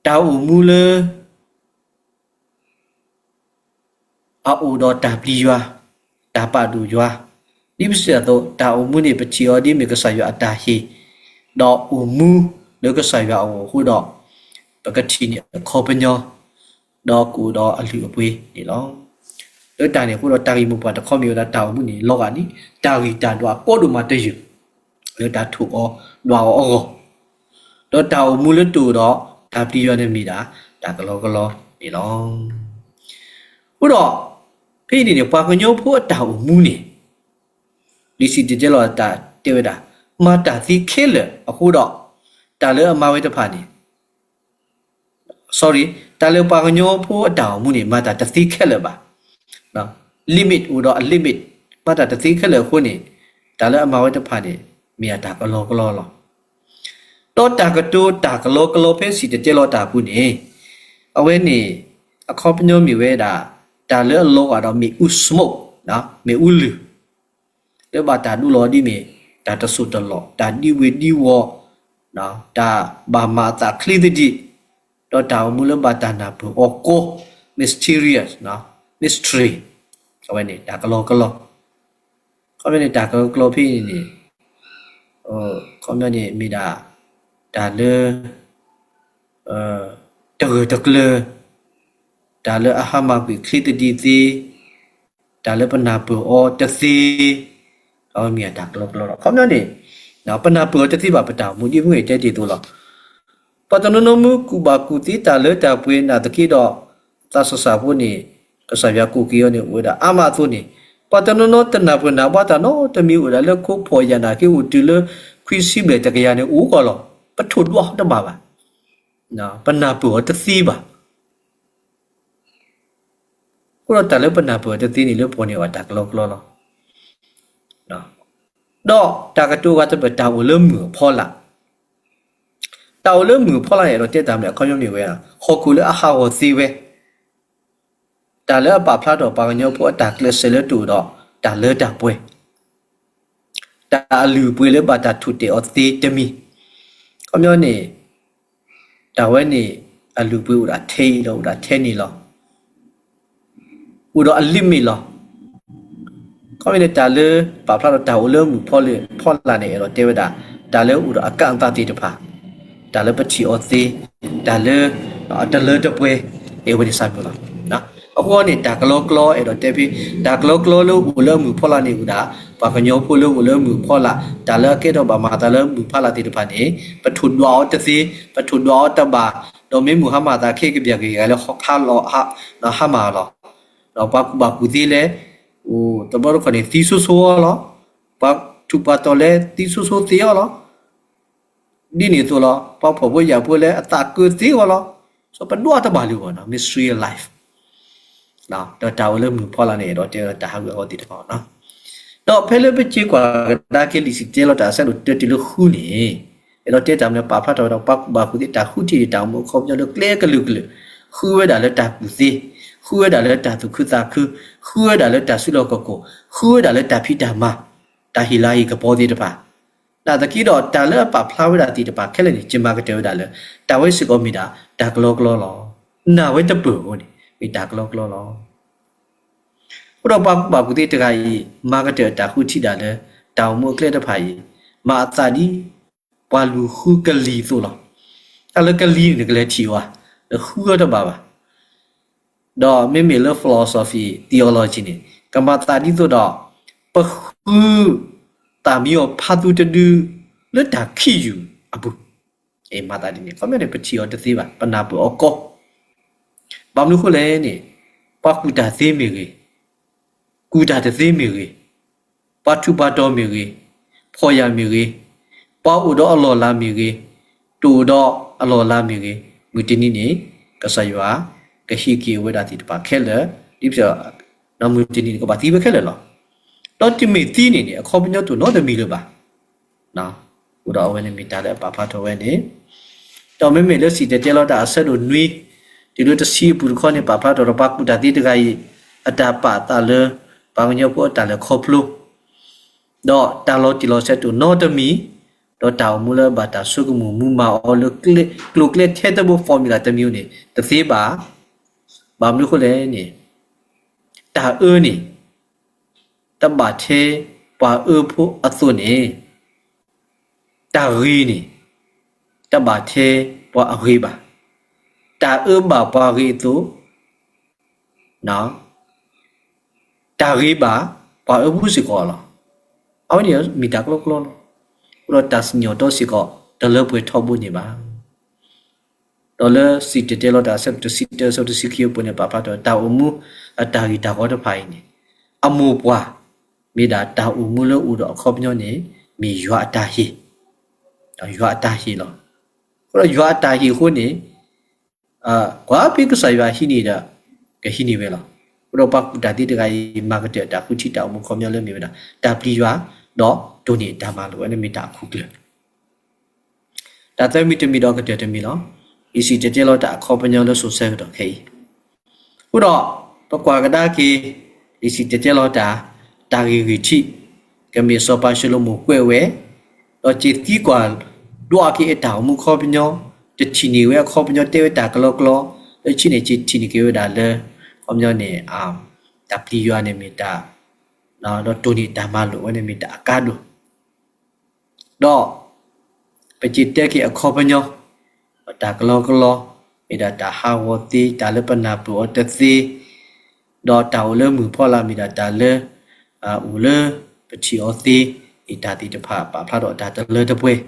အိၣ်မူလၢ အအိၣ်ဒီးတၢ်ပျံၤယွၤ, တၢ်ပာ်ဒိၣ်ယွၤ, ဒ်ပစံးအသိး, တၢ်အိၣ်မူန့ၣ် ပထံၣ်အီၤဒ်မ့ၢ်ကစၢ်ယွၤအတၢ်ဟ့ၣ်, ဒီးအိၣ်မူလၢကစၢ်ယွၤအအိၣ်အဃိဒီး, ပကထံၣ်န့ၢ်အခီပညီ, ဒီးကအိၣ်ဒီးအလုၢ်အပှ့ၤန့ၣ်လီၤ. လၢတၢ်န့ၣ်အဃိဒီး တၢ်ဂ့ၢ်မိၢ်ပှၢ်တခီမ့ၢ်ဝဲဒၣ် တၢ်အိၣ်မူန့ၣ် လီၤဂာ်ဒ်တၢ်ဂံၢ်တၢ်ဒွးကိးဒိၣ်မးတယုၢ် လၢတၢ်ထိၣ်အီၣ်ဒွးအီၤအဂီၢ်, ဒီးတၢ်အိၣ်မူလၢတအိၣ်ဒီးတၢ်ပျံၤယွၤန့ၣ်မ့ၢ်ဒၣ် တၢ်ကလီကလီန့ၣ်လီၤ. အဃိဒီး ဖဲအံၤန့ၣ်န့ၣ် ပှၤကညီဖိအတၢ်အိၣ်မူန့ၣ် လံာ်စံၣ်တဲၤတဲလီၤတၢ်တဲဝဲဒၣ် မၤတၢ်သ့ခဲလၢာ်အဃိဒီး တၢ်လၢအမၤဝဲတဖၣ်န့ၣ် sorry, တၢ်လၢပှၤကညီဖိအတၢ်အိၣ်မူန့ၣ် မၤတၢ်တသ့ခဲလၢာ်ဘၣ်. limit အိၣ်ဒီးအ limit, မၤတၢ်တသ့ခဲလၢာ်အဃိန့ၣ် တၢ်လၢအမၤဝဲတဖၣ်န့ၣ် မ့ၢ်အတၢ်ကလီကလီလီၤ. ဒီးတၢ်ကတိၤတၢ်ကလီကလီဖဲစံၣ်တဲၤတဲလီၤတၢ်အပူၤန့ၣ် အဝဲန့ၣ် အခီပညီမ့ၢ်ဝဲဒၣ် တၢ်လၢအလီၤဂာ်ဒီးမ့ၣ်အူ smoke, မ့ၣ်အူလုၢ် လၢဘၣ်တၢ်ဒိလီၤဒ်မ့ၢ် တၢ်တစိၢ်တလီၢ်, တၢ်ဒံဝ့ၤဒံဝီၤ, တၢ်ဘၣ်မၤအသးချ့သဒံး, ဒီးတၢ်အိၣ်မူလၢဘၣ်တၢ်နၢ်ပၢၢ်အီၤကိး mysterious, mystery, အဝဲန့ၣ်တၢ်ကလီကလီ, ခီပညီန့ၣ် တၢ်ကလီကလီဖဲအံၤန့ၣ် ခီပညီန့ၣ်မ့ၢ်ဒၣ် တၢ်လၢ တဂၢၢ်တကျၢၤ, တၢ်လၢအဟါမၢ်ကွံာ်ချ့သဒံးသ့, တၢ်လၢပနၢ်ပၢၢ်အီၤတသ့, အဝဲမ့ၢ်ဒၣ်တၢ်ကလီကလီလီၤ. ခီပညီန့ၣ် ပနၢ်ပၢၢ်အီၤတသ့ဘၣ် ပတၢ်အိၣ်မူဒ်မုၢ်ဂ့ၤတဲတ့ၢ်အသိးလီၤ. ပှၤတနီၤနီၤမ့ၢ်ကူၣ်ဘၣ်ကူၣ်သ့တၢ်လၢတၢ်ပှဲၤ နာ်သက့ဒီး သးစၢ်စၢ်ဖိန့ၣ် ကစၢ်ယွၤကိးက့ၤအီၤန့ၣ် အိၣ်ဝဲဒၣ်အါမးအသိးန့ၣ် ပှၤတနီၤနီၤတနၢ်ပၢၢ်နၢ်ဘၣ်တၢ်နီတမံၤ အိၣ်ဒၣ်လၢခိဖိးယၢ်နာ်က့ အိၣ်တုၤလၢခွံဆံဘျဲၣ်တကယၤန့ၣ် အိၣ်ကီးလီၤ. ပထိၣ်ဒွးအီၤတဘၣ်ဘၣ်. ပနၢ်ပၢၢ်အီၤတသ့ဘၣ်. အဃိဒီးတၢ်လၢပနၢ်ပၢၢ်အီၤတသ့န့ၣ် လၢပှၤန့ၣ်ဘၣ်တၢ်ကလီကလီလီၤ. ဒီးတၢ်ကတိၤဂၤတဖၣ် တၢ်အိၣ်လၢမုၢ်အဖီလာ်, တၢ်အိၣ်လၢမုၢ်အဖီလာ်န့ၣ် အဲၣ်ဒိးတဲတၢ်မနုၤလဲၣ် အခီပညီမ့ၢ်ဝဲ ဟီၣ်ခိၣ်လၢအဟးဂီၤသ့ဝဲ, တၢ်လၢအပာ်ဖျါထီၣ်ပှၤကညီဖိအတၢ်ကျဲးစၢးလၢတအိၣ်ဒီးတၢ်လၢတၢ်ပှဲၤ တၢ်အလုၢ်အပှ့ၤလၢဘၣ်တၢ်ထိၣ်တဲာ်အီၤသ့တမံၤ, ခီပညီန့ၣ် တၢ်ဝဲန့ၣ် အလုၢ်အပှ့ၤအိၣ်ဒၣ်ထဲအံၤလီၤ အိၣ်ဒၣ်ထဲန့ၣ်လီၤ. အိၣ်ဒီးအ limit လီၤ. ခီပညီန့ၣ် တၢ်လၢပာ်ဖျါထီၣ်တၢ်အိၣ်လၢမုၢ်ဖီလာ်န့ၣ် အဲၣ်ဒိးတဲဝဲဒၣ် တၢ်လၢအိၣ်ဒီးအကန့်အသတ်သ့ၣ်တဖၣ်, တၢ်လၢပထံၣ်အီၤသ့, တၢ်လၢ အတလၢတပှဲၤ အဝဲန့ၣ်စ့ၢ်ကီးလီၤ. အဃိန့ၣ် တၢ်ကလီကလီအဲၣ်ဒိးတဲဖဲ တၢ်ကလီကလီလၢအိၣ်လၢမုၢ်ဖီလာ်န့ၣ်အိၣ်ဒၣ် ပှၤကညီဖိလၢအိၣ်လၢမုၢ်ဖီလာ် တၢ်လၢအကဲထီၣ်ဘၣ်မၤအသးလၢမုၢ်ဖီလာ်သ့ၣ်တဖၣ်န့ၣ် ပထိၣ်ဒွးအီၤတသ့, ပထိၣ်ဒွးအီၤတဘၣ်, ဒီးမ့ၢ်မုၢ်ဟါမၢ်သးခဲကဘျၢၣ်က့ၤဂၤလၢဟါလီၤ ဟါမၢ်လီၤ. ဒီးပှၤကူၣ်ဘၣ်ကူၣ်သ့လဲၣ်, အိၣ်တဘျီတခီၣ်န့ၣ် သံဆိဆိအီၤလီၤ. ပှၤထူးပှၤတီၤလဲၣ် သံဆိဆိသ့အီၤလီၤ. ဒ်န့ၣ်အသိးလီၤ ပှၤဖှီၣ်ဖိယာ်ဖိလၢအသးကၢသ့အီၤလီၤ. စီၤပဒွးတဘၣ်လၢၤဘၣ်နီၤ mystery life ဒီးတၢ်အိၣ်လၢမုၢ်ဖီလာ်န့ၣ် အဲၣ်ဒိးတဲဝဲဒၣ်တၢ်ဟးဂူာ်ဟးဂီၤသ့ၣ်တဖၣ်နီၤ. ဒီးဖဲလၢပစံးကွၢ်ကဒါက့ၤလံာ်စံၣ်တဲၤတဲလီၤတၢ်အဆၢဒိၣ်တၢတုၤလၢဃုန့ၣ် အဲၣ်ဒိးတဲတၢ်မနုၤ ပာ်ဖျါထီၣ်ဝဲဒၣ် ပှၤကူၣ်ဘၣ်ကူၣ်သ့တၢ်ဃုထံၣ်တၢ်အိၣ်မူအခီပညီလၢကျဲကလုာ်ကလုာ်, ဃုဝဲဒၣ်လၢတၢ်ကူၣ်သ့, ဃုဝဲဒၣ်လၢတၢ်သူၣ်ခုသးခု, ဃုဝဲဒၣ်လၢတၢ်စုလီၢ်ခီၣ်ခိၣ်, ဃုဝဲဒၣ်လၢတၢ်ဖံးတၢ်မၤ, တၢ်ဟ့ၣ်လၤဟ့ၣ်ကပီၤသ့ၣ်တဖၣ် နာ်သက့ဒီး တၢ်လၢအပာ်ဖျါဝဲဒၣ်သ့ၣ်တဖၣ်ခဲလၢာ်န့ၣ် ယမၤကတၢၢ်ဝဲဒၣ်လၢ တၢ်ဝဲစ့ၢ်ကီးမ့ၢ်ဒၣ် တၢ်ကလီကလီလီၤ. နာ်ဝဲတပၢၢ်အဃိန့ၣ် မ့ၢ်တၢ်ကလီကလီလီၤ. အဃိဒီးပှၤကူၣ်ဘၣ်ကူၣ်သ့တဂၤအံၤ မၤကတၢၢ်အတၢ်ဃုထံၣ်ဒၣ်လၢ တၢ်အိၣ်မူအကျဲတဖၣ်အံၤ မၤအသးဒ် ပှၤလူၤဃုကလံၤအသိးလီၤ. တၢ်လၢကလံၤန့ၣ် နကလဲၤထံၣ်အီၤဧါ, နဃုအီၤတဘၣ်ဘၣ်. ဒီးမ့မ့ၢ်လၢ philosophy, theology န့ၣ် ကမၤသးဒ်သိးဒီး ပဃုသးမံအီၤဖးသူတဒု လၢတၢ်ခံးယုၢ်အပူၤ, မၤသးဒ်န့ၣ် ခီပညီန့ၣ် ပထံၣ်အီၤတသ့ဘၣ်, ပနၢ်ပၢၢ်အီၤကီ, ဘၣ်မနုၤအဃိလဲၣ်န့ၣ် ပှၤကူၣ်တၢ်သ့မ့ၢ်ဂ့ၤ, ကူၣ်တၢ်တသ့မ့ၢ်ဂ့ၤ, ပှၤထူးပှၤတီၤမ့ၢ်ဂ့ၤ, ဖှီၣ်ယာ်မ့ၢ်ဂ့ၤ, ပှၤအိၣ်ဒီးအလီၢ်လၤမ့ၢ်ဂ့ၤ, တအိၣ်ဒီးအလီၢ်လၤမ့ၢ်ဂ့ၤ, မုၢ်တနံၤန့ၣ် ကစၢ်ယွၤကဟ့ၣ်က့ၤဝဲဒၣ်သ့ၣ်တဖၣ်ခဲလၢာ်, ဒ်ပစံး မုၢ်တနံၤန့ၣ် ကဘၣ်သံဝဲခဲလၢာ်လီၤ. ဒီးတမ့ၢ်သံန့ၣ်န့ၣ် အခီပညီတအိၣ်နီတမံၤလၢၤဘၣ်. အဃိဒီးအဝဲန့ၣ်မ့ၢ်တၢ်လၢအပာ်ဖျါထီၣ်ဝဲန့ၣ်, ဒီးမ့မ့ၢ်လၢစံၣ်တဲၤတဲလီၤတၢ်အဆၢဒိၣ်နွံ တုၤလၢတဆံအပူၤတခီန့ၣ် ပာ်ဖျါထီၣ်ဒီးပှၤကူၣ်တၢ်သ့တဂၤအံၤ အတၢ်ပာ်အသးလၢ ပှၤကညီဖိအတၢ်လဲၤခီဖျိ ဒီးတၢ်လီၤတံၢ်လီၤဆဲးတအိၣ်နီတမံၤ, ဒီးတၢ်အိၣ်မူလၢဘၣ်တၢ်ဆိကမိၣ်မူမၤအီၤလၢကျိၤကျဲထဲတဘိ formula တမံၤန့ၣ် တသ့ဘၣ်. ဘၣ်မနုၤအဃိလဲၣ်န့ၣ် တၢ်အၢန့ၣ် တဘၣ်ထဲပှၤအၢဖိအသိးန့ၣ် တၢ်ဂ့ၤန့ၣ် တဘၣ်ထဲပှၤအဂ့ၤဘၣ်. တၢ်အၢဘၣ်ပှၤဂ့ၤအသိး, တၢ်ဂ့ၤဘၣ်ပှၤအၢမူစ့ၢ်ကီးလီၤ. အဝဲန့ၣ်မ့ၢ်တၢ်ကလီကလီလီၤ. အဃိဒီးတၢ်စံၣ်ညီၣ်တီစ့ၢ်ကီး တလၢပှဲၤထီဘိန့ၣ်ဘၣ်. ဒီးလၢစံၣ်တဲၤတဲလီၤတၢ်အဆၢတဆံတၢ အဆၢတဆံခံအပူၤန့ၣ် ပာ်ဖျါထီၣ်တၢ်အိၣ်မူအတၢ်ဂ့ၢ်တၢ်ဂီၤတဖၣ်အံၤန့ၣ် အမိၢ်ပှၢ် မ့ၢ်ဒၣ်တၢ်အိၣ်မူလၢအိၣ်ဒီးအခီပညီန့ၣ် မ့ၢ်ယွၤအတၢ်ဟ့ၣ်, ယွၤအတၢ်ဟ့ၣ်လီၤ. အဃိဒီးယွၤအတၢ်ဟ့ၣ်အဃိန့ၣ် ကွၢ်ဖဲကစၢ်ယွၤဟံးန့ၢ်ဒီး ကဟံးန့ၢ်ဝဲလီၤ. အဃိဒီးပှၤကူၣ်တၢ်သ့တဂၤအံၤ မၤကတၢၢ်တၢ်ဃုထံၣ်တၢ်အိၣ်မူအခီပညီလၢမ့ၢ်ဝဲဒၣ် တၢ်ပျံၤယွၤ ဒီးတိၢ်န့ၢ်တၢ်မၤလိာ်ဝဲန့ၣ်မ့ၢ်တၢ်အခိၣ်ကျၢၢ် တၢ်သၢမံၤတမံၤဒီးကတၢၢ်တမံၤလီၤ. လံာ်စံၣ်တဲၤတဲလီၤတၢ်အခီပညီလၢစိၤဆၢကတီၢ်ခဲအံၤ, အဃိဒီး ပကွၢ်ကဒါက့ၤ လံာ်စံၣ်တဲၤတဲလီၤတၢ် တၢ်ဂ့ၢ်ဂံၢ်ထံး ကမ့ၢ်စီၤပၤၡလိၤမိၣ်ကွဲးဝဲ, ဒီးစ့ၢ်သံကွၢ်ဒွးက့ၤအတၢ်အိၣ်မူအခီပညီ, တထံၣ်န့ၢ်ဝဲအခီပညီတဲဝဲတၢ်ကလီကလီ, လၢခံန့ၣ်စ့ၢ်ထံၣ်န့ၢ်က့ၤဝဲဒၣ်လၢ အခီပညီန့ၣ် တၢ်ပျံၤယွၤန့ၣ်မ့ၢ်တၢ် ဒီးတိၢ်န့ၢ်တၢ်မၤလိာ်ဝဲန့ၣ်မ့ၢ်တၢ်အကါဒိၣ် ဒီး ပစ့ၢ်တဲက့ၤအခီပညီ တၢ်ကလီကလီ မ့ၢ်ဒၣ်တၢ်ဟးဂီၤသ့ တၢ်လၢပနၢ်ပၢၢ်အီၤတသ့, ဒီးတၢ်အိၣ်လၢမုၢ်ဖီလာ်မ့ၢ်ဒၣ်တၢ်လၢ အိၣ်လၢပထံၣ်အီၤသ့, အတၢ်သ့ၣ်တဖၣ်ပာ်ဖျါထီၣ်တၢ်တလၢတပှဲၤ,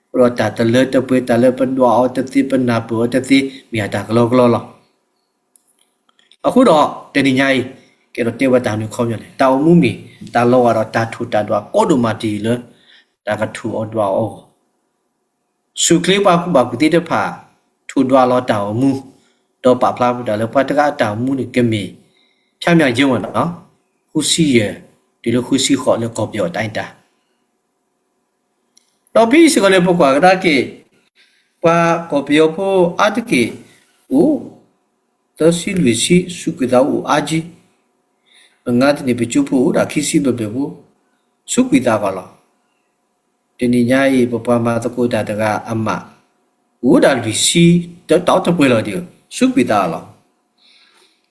အဃိဒီးတၢ်တလၢတပှဲၤ တၢ်လၢပဒွးအီၤတသ့ ပနၢ်ပၢၢ်အီၤတသ့ မ့ၢ်ဒၣ်တၢ်ကလီကလီလီၤ. အဃိဒီး တနံၤညါအံၤ ကအဲၣ်ဒိးတဲဝဲတၢ်မနုၤခီပညီလဲၣ်, တၢ်အိၣ်မူမ့ၢ်တၢ်လီၤဂာ်ဒီးတၢ်ထိၣ်တၢ်ဒွးကိးဒိၣ်မးတယုၢ်လၢ တၢ်ကထိၣ်အီၤဒွးအီၤအဂီၢ်, ဆူၣ်ချ့ပှၤကူၣ်ဘၣ်ကူၣ်သ့တဖၣ် ထိၣ်ဒွးလီၤတၢ်အိၣ်မူ, ဒီးပာ်ဖျါပတၢ်လၢပှၤတဂၤအတၢ်အိၣ်မူန့ၣ်ကမ့ၢ် ဖၠါမၠၣ်ယဲဝဲနီၤ, ဃုဆံယဲၢ် တုၤလၢဃုဆံဃိးလၢကီၢ်ပယီၤတၢ်အံၤတၢ် ဒီးဖဲအံၤစ့ၢ်ကီးန့ၣ် ပကွၢ်ကဒါက့ၤ ပှၤကီၢ်ပယီၤဖိအါတက့ၢ်အိၣ် သၢဆံလွံၢ်ဆံ စူးကွံာ်သးအိၣ်အါကံ, မ့ၢ်ငါတနံၣ်ပကၠိဖိအိၣ်ဒၣ်ခံဆံဘျဲၣ်ဘျဲၣ်ဖိ စူးကွံာ်သးဂီၢ်လီၤ. တနံၤညါအံၤ ပပှၤမၤသကိးတၢ်တဂၤအမး အိၣ်ဒၣ်လွံၢ်ဆံ တၢ်တပှဲၤလီၤဒံး စူးကွံာ်သးလီၤ.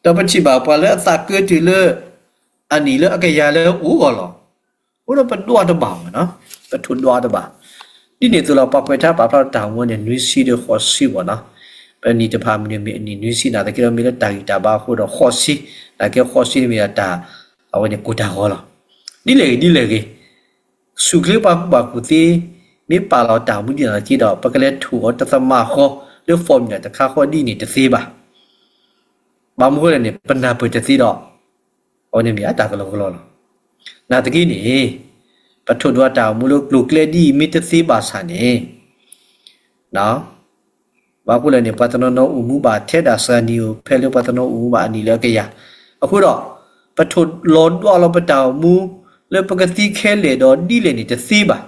ဒီးပထံၣ်ဘၣ်ပှၤလၢအသးကၢတုၤလၢ အနံၣ်လၢအကယၤလၢအိၣ်ဂီၢ်လီၤ. အဃိဒီးပဒွးတဘၣ်ဘၣ်နီၤ, ပထိၣ်ဒွးတဘၣ်. ဒ်န့ၣ်အသိးလီၤ ပှၤကွဲးထါပာ်ဖျါတၢ်အိၣ်မူန့ၣ် နွံဆံဒီးဃိးဆံဘၣ်နီၤ, ပနံၣ်တဖၣ်မုၢ်န့ၣ်မ့ၢ်အနံၣ်နွံဆံ နာ်သက့ဒီးမ့ၢ်လၢတၢ်ဂံၢ်တၢ်ဘါအဃိဒီး ဃိးဆံ, နာ်သက့ဃိးဆံန့ၣ်မ့ၢ်ဒၣ်တၢ် အဝဲန့ၣ်ကိၢ်တၢ်ဂီၤလီၤ. ဒ်လဲၣ်ဂ့ၤ ဒ်လဲၣ်ဂ့ၤ ဆူၣ်ချ့ပှၤကူၣ်ဘၣ်ကူၣ်သ့ မ့ၢ်ပာ်လီၤတၢ်အိၣ်မူဒ်န့ၣ်သက့ဒီး ပကလဲၤထိၣ်အီၤတသမးဃီ လၢ formula တခါဃီဒ်န့ၣ်တသ့ဘၣ်. ဘၣ်မနုၤဃိလဲၣ်န့ၣ် ပနၢ်ပၢၢ်တသ့ဒီး အဝဲန့ၣ်မ့ၢ်အတၢ်ကလီကလီလီၤ. နာ်သက့န့ၣ် ပထိၣ်ဒွးတၢ်အိၣ်မူလၢကျိၤကျဲဒ်အံၤမ့ၢ်တသ့ဘၣ်ဆၣ်န့ၣ် ဘၣ်မနုၤဃိလဲၣ်န့ၣ် ပှၤတနီၤနီၤအိၣ်မူဘၣ်ထဲဒၣ်စှၤနံၣ်ဧိၤ ဖဲလၢပှၤတနီၤအိၣ်မူဘၣ်အနံၣ်လၢအကယၤ, အဃိဒီး ပထိၣ်လီၤဒွးလီၤပတၢ်အိၣ်မူ လၢပကသံခဲလၢာ်ဒီးဒ်လဲၣ်န့ၣ်တသ့ဘၣ်.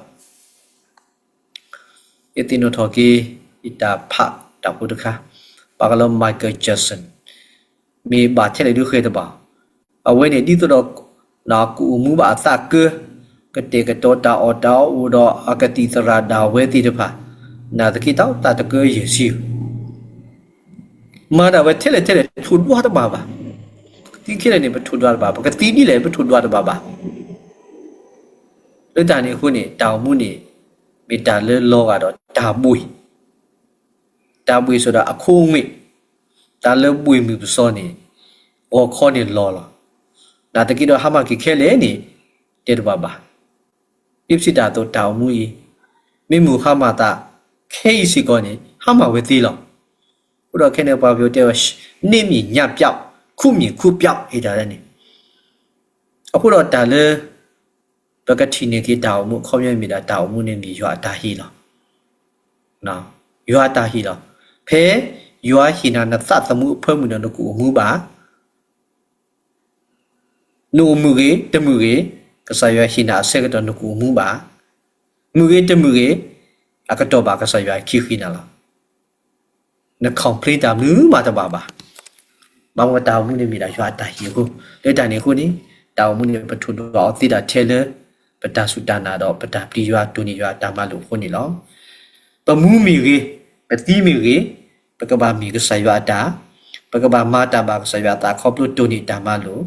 ယသ့ၣ်နီၣ်ထီၣ်က့ၤ ယတၢ်ဖးတၢ်ဖိတခါ, ပှၤကလၢ Michael Jackson မ့ၢ်ဘၣ်ထဲလဲၣ်ဒုးဃဲၤတဘၣ်, အဝဲန့ၣ်ဒ်သိးဒီး ကအိၣ်မူဘၣ်အသးကၢ, ကတဲာ်ကတီၤတၢ်အီၣ်တၢ်အီအိၣ်ဒီးအကသံၣ်သရၣ်ဒၣ်ဝဲသ့ၣ်တဖၣ်, နာ်သက့တၢ်သးတကၢယဲၢ်ဆံဧိၤ မၤဒၣ်ဝဲထဲလဲၣ်ထဲလဲၣ် ထိၣ်ဒွးတဘၣ်ဘၣ်. သံခဲလၢာ်န့ၣ် ပထိၣ်ဒွးတဘၣ်, ပကသံဒ်လဲၣ် ပထိၣ်ဒွးတဘၣ်ဘၣ်. လၢတၢ်န့ၣ်အဃိန့ၣ် တၢ်အိၣ်မူန့ၣ် မ့ၢ်တၢ်လၢလီၤဂာ်ဒီးတၢ်ဘှ့ၣ်, တၢ်ဘှ့ၣ်ဆိဒီးအခိၣ်အငွေ့, တၢ်လၢဘှ့ၣ်မုၢ်ပစီန့ၣ် ဂီၤခီန့ၣ်လီၤလီၤ. နာ်သက့ဒီးဟါမၢ်က့ၤခဲလၢာ်န့ၣ် တဲတဘၣ်ဘၣ်. ဒ်ပစံးတၢ်အသိး တၢ်အိၣ်မူအံၤ မ့ၢ်မုၢ်ဟါမၢ်သး ခဲအံၤစ့ၢ်ကီးန့ၣ် ဟါမၢ်ဝဲသ့လီၤ. အဃိဒီးခဲန့ၣ် ပှၤပယီၤတဲဝဲ နေ့မြင်ညပြောင်း ခုမြင်ခုပျောက် အံၤတၢ်န့ၣ်, အဃိဒီးတၢ်လၢ ပကထံၣ်န့ၢ်က့ၤတၢ်အိၣ်မူအခီပညီမ့ၢ်ဒၣ် တၢ်အိၣ်မူန့ၣ်မ့ၢ်ယွၤအတၢ်ဟ့ၣ်လီၤ. ယွၤအတၢ်ဟ့ၣ်လီၤ. ဖဲယွၤဟ့ၣ်နၤနသးသမူအဖၢမုၢ်ဒီးနကအိၣ်မူဘၣ် နအိၣ်မုာ်ဂ့ၤ တမုာ်ဂ့ၤ, ကစၢ်ယွၤဟ့ၣ်နၤအဆၢကတီၢ်နကအိၣ်မူဘၣ်. မုာ်ဂ့ၤတမုာ်ဂ့ၤ, အကတီၢ်ဘၣ်ကစၢ်ယွၤခံဃ့နၤလီၤ. န complain တၢ်မနုၤမးတဘၣ်ဘၣ်. ဘၣ်မနုၤတၢ်အိၣ်မူန့ၣ်မ့ၢ်ဒၣ်ယွၤအတၢ်ဟ့ၣ်အဃိ, လၢတၢ်န့ၣ်အဃိန့ၣ် တၢ်အိၣ်မူန့ၣ် ပထိၣ်ဒွးအီၤသ့ဒၣ်ထဲလၢ ပတၢ်စူၢ်တၢ်နာ်ဒီးပတၢ်ပျံၤယွၤတိၢ်န့ၢ်ယွၤတၢ်မၤလိာ်အဃိန့ၣ်လီၤ. ပမူမ့ၢ်ဂ့ၤ, ပသံမ့ၢ်ဂ့ၤ, ပကဘၣ်မ့ၢ်ကစၢ်ယွၤအတၢ်, ပကဘၣ်မၤတၢ်ဘၣ်ကစၢ်ယွၤအသးခီဖျိတိၢ်န့ၢ်တၢ်မၤလိာ်,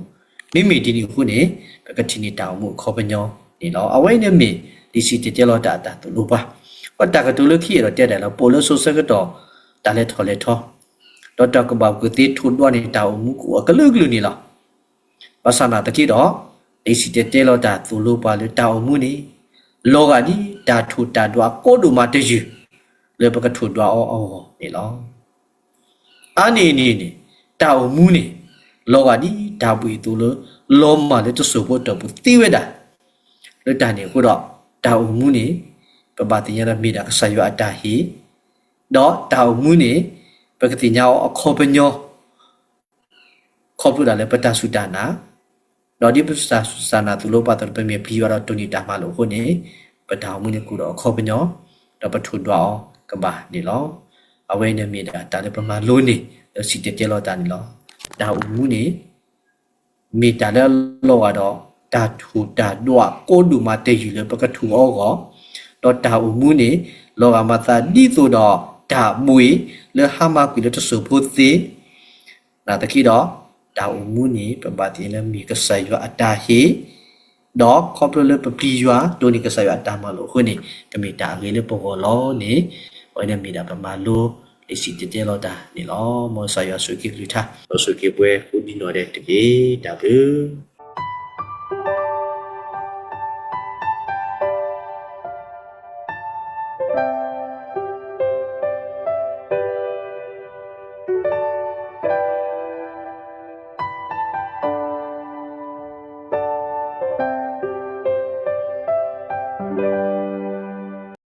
မ့မ့ၢ်ဒ်န့ၣ်အဃိန့ၣ် ပကထံၣ်န့ၢ်တၢ်အိၣ်မူအခီပညီန့ၣ်လီၤ. အဝဲန့ၣ်မ့ၢ် လံာ်စံၣ်တဲၤတဲလီၤတၢ်အတၢ်သိၣ်လိပှၤ, ဒီးတၢ်ကတိၤလၢခံအဲၣ်ဒိးတဲဒၣ်လၢ ပအိၣ်လၢစိၤဆၢကတီၢ် တၢ်လဲၤထီၣ်လဲၤထီ ဒီးတၢ်ကူၣ်ဘၣ်ကူၣ်သ့ထိၣ်ဒွးန့ၣ် တၢ်အိၣ်မူကအိၣ်အကလုာ်ကလုာ်န့ၣ်လီၤ. ဘၣ်ဆၣ်နာ်သက့ဒီး, လံာ်စံၣ်တဲၤတဲလီၤတၢ်သိၣ်လိပှၤလၢတၢ်အိၣ်မူန့ၣ်, လီၤဂာ်ဒ်တၢ်ထိၣ်တၢ်ဒွးကိးဒိၣ်မးတယုၢ်, လၢပကထိၣ်ဒွးအီၤအဂီၢ်န့ၣ်လီၤ. အါန့ၢ်အန့ၣ်န့ၣ်, တၢ်အိၣ်မူန့ၣ်, လီၤဂာ်ဒ်တၢ်ဘှံးအသိးလၢ လီၤမၢ်လၢတစိၢ်ဖိတၢၣ်ပူၤသ့ဝဲဒၣ်. လၢတၢ်န့ၣ်အဃိဒီး, တၢ်အိၣ်မူန့ၣ်, ပဘၣ်သ့ၣ်ညါလၢမ့ၢ်ဒၣ်ကစၢ်ယွၤအတၢ်ဟ့ၣ်, ဒီးတၢ်အိၣ်မူန့ၣ်, ပကသ့ၣ်ညါအီၤအခီပညီ ခီဖျိဒၣ်လၢပတၢ်စူၢ်တၢ်နာ်, ဒီးဒ်ပတၢ်စူၢ်တၢ်နာ်သိၣ်လိပှၤအသိးလၢ ပမ့ၢ်ပျံၤယွၤဒီးတိၢ်န့ၢ်တၢ်မၤလိာ်အဃိန့ၣ်, ပတၢ်အိၣ်မူန့ၣ်ကအိၣ်ဒီးအခီပညီ, ဒီးပထိၣ်ဒွးအီၤကဘၣ်န့ၣ်လီၤ. အဝဲန့ၣ်မ့ၢ်ဒၣ်တၢ်လၢပမၤလိန့ၢ် လၢစံၣ်တဲၤတဲလီၤတၢ်န့ၣ်လီၤ. တၢ်အိၣ်မူန့ၣ် မ့ၢ်တၢ်လၢအလီၤဂာ်ဒီး တၢ်ထိၣ်တၢ်ဒွးကိးဒိၣ်မးတယုၢ်လၢပကထိၣ်အီၤအဂီၢ်, ဒီးတၢ်အိၣ်မူန့ၣ် လီၤဂာ်မၤသးဒ်သိးဒီးတၢ်ဘှံးလၢဟါမၢ်ကွံာ်လၢတစိၢ်ဖိသ့, နာ်သက့ဒီး, တၢ်အိၣ်မူန့ၣ် ပဘၣ်သ့ၣ်ညါလၢမ့ၢ်ကစၢ်ယွၤအတၢ်ဟ့ၣ်, ဒီးခီဖျိလၢပပျံၤယွၤ တိၢ်န့ၢ်ကစၢ်ယွၤအတၢ်မၤလိာ်အဃိန့ၣ်, ကမ့ၢ်တၢ်အဂ့ၤလၢပဂီၢ်လီၤန့ၣ်, အဝဲန့ၣ်မ့ၢ်ဒၣ်ပမၤလိ လံာ်စံၣ်တဲၤတဲလီၤတၢ်န့ၣ်လီၤ. မ်ကစၢ်ယွၤဆိၣ်ဂ့ၤက့ၤကလုၢ်ကထါ, ဒီးဆိၣ်ဂ့ၤက့ၤပှၤကိးဒံနီၢ်ဒဲးတက့ၢ်. တၢ်ဘျုး